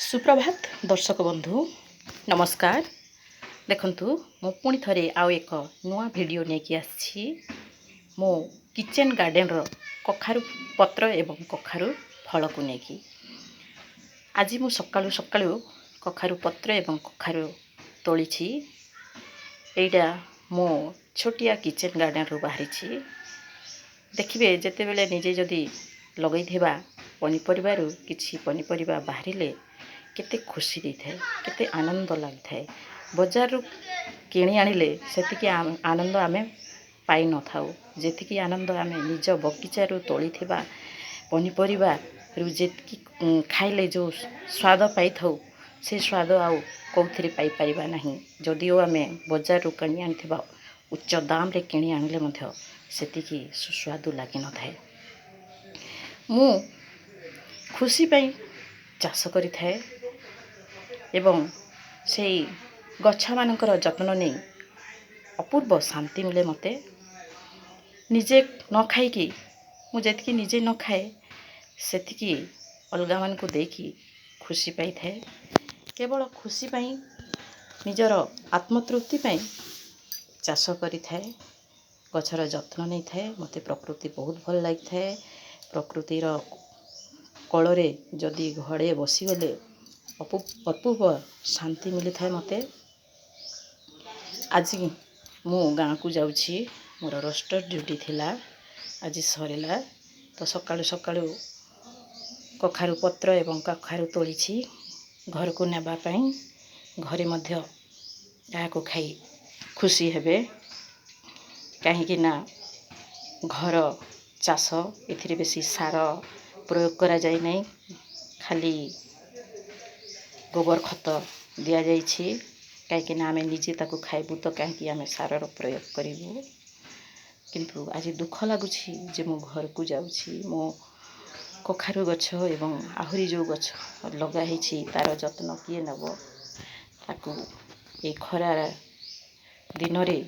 ସୁପ୍ରଭାତ ଦର୍ଶକ ବନ୍ଧୁ, ନମସ୍କାର। ଦେଖନ୍ତୁ, ମୁଁ ପୁଣି ଥରେ ଆଉ ଏକ ନୂଆ ଭିଡ଼ିଓ ନେଇକି ଆସିଛି, ମୋ କିଚେନ୍ ଗାର୍ଡ଼େନର କଖାରୁ ପତ୍ର ଏବଂ କଖାରୁ ଫଳକୁ ନେଇକି। ଆଜି ମୁଁ ସକାଳୁ ସକାଳୁ କଖାରୁ ପତ୍ର ଏବଂ କଖାରୁ ତୋଳିଛି। ଏଇଟା ମୋ ଛୋଟିଆ କିଚେନ୍ ଗାର୍ଡ଼େନରୁ ବାହାରିଛି। ଦେଖିବେ, ଯେତେବେଳେ ନିଜେ ଯଦି ଲଗେଇଥିବା ପନିପରିବାରୁ କିଛି ପନିପରିବା ବାହାରିଲେ କେତେ ଖୁସି ଦେଇଥାଏ, କେତେ ଆନନ୍ଦ ଲାଗିଥାଏ। ବଜାରରୁ କିଣି ଆଣିଲେ ସେତିକି ଆନନ୍ଦ ଆମେ ପାଇନଥାଉ, ଯେତିକି ଆନନ୍ଦ ଆମେ ନିଜ ବଗିଚାରୁ ତୋଳିଥିବା ପନିପରିବାରୁ ଯେତିକି ଖାଇଲେ ଯେଉଁ ସ୍ୱାଦ ପାଇଥାଉ, ସେ ସ୍ୱାଦ ଆଉ କେଉଁଥିରେ ପାଇପାରିବା ନାହିଁ। ଯଦିଓ ଆମେ ବଜାରରୁ କିଣି ଆଣିଥିବା, ଉଚ୍ଚ ଦାମରେ କିଣି ଆଣିଲେ ମଧ୍ୟ ସେତିକି ସୁସ୍ୱାଦୁ ଲାଗିନଥାଏ। ମୁଁ ଖୁସି ପାଇଁ ଚାଷ କରିଥାଏ ଏବଂ ସେଇ ଗଛମାନଙ୍କର ଯତ୍ନ ନେଇ ଅପୂର୍ବ ଶାନ୍ତି ମିଳେ ମୋତେ। ନିଜେ ନ ଖାଇକି, ମୁଁ ଯେତିକି ନିଜେ ନ ଖାଏ, ସେତିକି ଅଲଗାମାନଙ୍କୁ ଦେଇକି ଖୁସି ପାଇଥାଏ। କେବଳ ଖୁସି ପାଇଁ, ନିଜର ଆତ୍ମତୃପ୍ତି ପାଇଁ ଚାଷ କରିଥାଏ, ଗଛର ଯତ୍ନ ନେଇଥାଏ। ମୋତେ ପ୍ରକୃତି ବହୁତ ଭଲ ଲାଗିଥାଏ। ପ୍ରକୃତିର କୋଳରେ ଯଦି ଘଡ଼େ ବସିଗଲେ ଅପୂର୍ବ ଶାନ୍ତି ମିଳିଥାଏ ମୋତେ। ଆଜି ମୁଁ ଗାଁକୁ ଯାଉଛି। ମୋର ରୋଷ୍ଟର ଡ୍ୟୁଟି ଥିଲା, ଆଜି ସରିଲା। ତ ସକାଳୁ ସକାଳୁ କଖାରୁ ପତ୍ର ଏବଂ କଖାରୁ ତୋଳିଛି ଘରକୁ ନେବା ପାଇଁ। ଘରେ ମଧ୍ୟ ଏହାକୁ ଖାଇ ଖୁସି ହେବେ, କାହିଁକି ନା ଘର ଚାଷ, ଏଥିରେ ବେଶୀ ସାର ପ୍ରୟୋଗ କରାଯାଇ ନାହିଁ, ଖାଲି ଗୋବର ଖତ ଦିଆଯାଇଛି। କାହିଁକିନା ଆମେ ନିଜେ ତାକୁ ଖାଇବୁ, ତ କାହିଁକି ଆମେ ସାରର ପ୍ରୟୋଗ କରିବୁ? କିନ୍ତୁ ଆଜି ଦୁଃଖ ଲାଗୁଛି ଯେ ମୁଁ ଘରକୁ ଯାଉଛି। ମୋ କଖାରୁ ଗଛ ଏବଂ ଆହୁରି ଯେଉଁ ଗଛ ଲଗା ହେଇଛି, ତା'ର ଯତ୍ନ କିଏ ନେବ? ତାକୁ ଏଇ ଖରା ଦିନରେ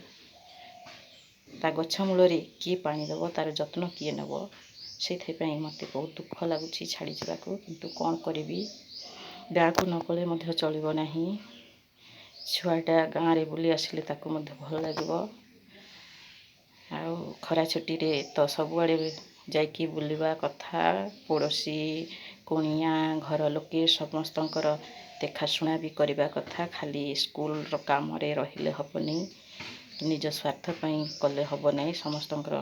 ତା ଗଛ ମୂଳରେ କିଏ ପାଣି ଦେବ? ତା'ର ଯତ୍ନ କିଏ ନେବ? ସେଇଥିପାଇଁ ମୋତେ ବହୁତ ଦୁଃଖ ଲାଗୁଛି ଛାଡ଼ି ଯିବାକୁ। କିନ୍ତୁ କ'ଣ କରିବି? ଗାଁକୁ ନ ଗଲେ ମଧ୍ୟ ଚଳିବ ନାହିଁ। ଛୁଆଟା ଗାଁରେ ବୁଲି ଆସିଲେ ତାକୁ ମଧ୍ୟ ଭଲ ଲାଗିବ। ଆଉ ଖରା ଛୁଟିରେ ତ ସବୁଆଡ଼େ ଯାଇକି ବୁଲିବା କଥା। ପଡ଼ୋଶୀ, କୁଣିଆ, ଘର ଲୋକେ ସମସ୍ତଙ୍କର ଦେଖାଶୁଣା ବି କରିବା କଥା। ଖାଲି ସ୍କୁଲର କାମରେ ରହିଲେ ହେବନି, ନିଜ ସ୍ୱାର୍ଥ ପାଇଁ କଲେ ହେବ ନାହିଁ। ସମସ୍ତଙ୍କର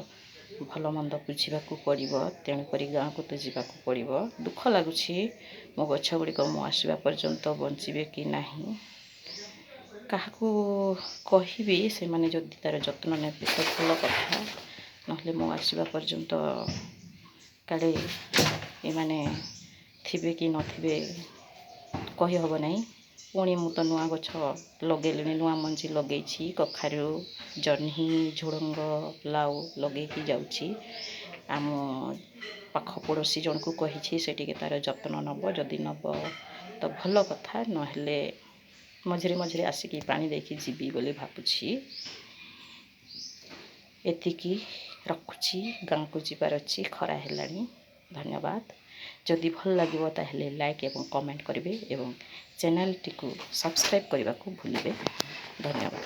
ଭଲ ମନ୍ଦ ବୁଝିବାକୁ ପଡ଼ିବ। ତେଣୁକରି ଗାଁକୁ ତ ଯିବାକୁ ପଡ଼ିବ। ଦୁଃଖ ଲାଗୁଛି, ମୋ ଗଛ ଗୁଡ଼ିକ ମୁଁ ଆସିବା ପର୍ଯ୍ୟନ୍ତ ବଞ୍ଚିବେ କି ନାହିଁ। କାହାକୁ କହିବି, ସେମାନେ ଯଦି ତା'ର ଯତ୍ନ ନେବେ ତ ଭଲ କଥା, ନହେଲେ ମୁଁ ଆସିବା ପର୍ଯ୍ୟନ୍ତ କାଳେ ଏମାନେ ଥିବେ କି ନଥିବେ କହିହେବ ନାହିଁ। ପୁଣି ମୁଁ ତ ନୂଆ ଗଛ ଲଗେଇଲିଣି, ନୂଆ ମଞ୍ଜି ଲଗେଇଛି। କଖାରୁ, ଜହ୍ନି, ଝୁଡ଼ଙ୍ଗ, ଲାଉ ଲଗେଇକି ଯାଉଛି। ଆମ ପାଖ ପଡ଼ୋଶୀ ଜଣକୁ କହିଛି, ସେ ଟିକେ ତା'ର ଯତ୍ନ ନେବ। ଯଦି ନେବ ତ ଭଲ କଥା, ନହେଲେ ମଝିରେ ମଝିରେ ଆସିକି ପାଣି ଦେଇକି ଯିବି ବୋଲି ଭାବୁଛି। ଏତିକି ରଖୁଛି, ଗାଁକୁ ଯିବାର ଅଛି, ଖରା ହେଲାଣି। ଧନ୍ୟବାଦ। ଯଦି ଭଲ ଲାଗିବ, ତାହେଲେ ଲାଇକ୍ ଏବଂ କମେଣ୍ଟ କରିବେ ଏବଂ ଚ୍ୟାନେଲ୍ଟିକୁ ସବସ୍କ୍ରାଇବ୍ କରିବାକୁ ଭୁଲିବେ। ଧନ୍ୟବାଦ।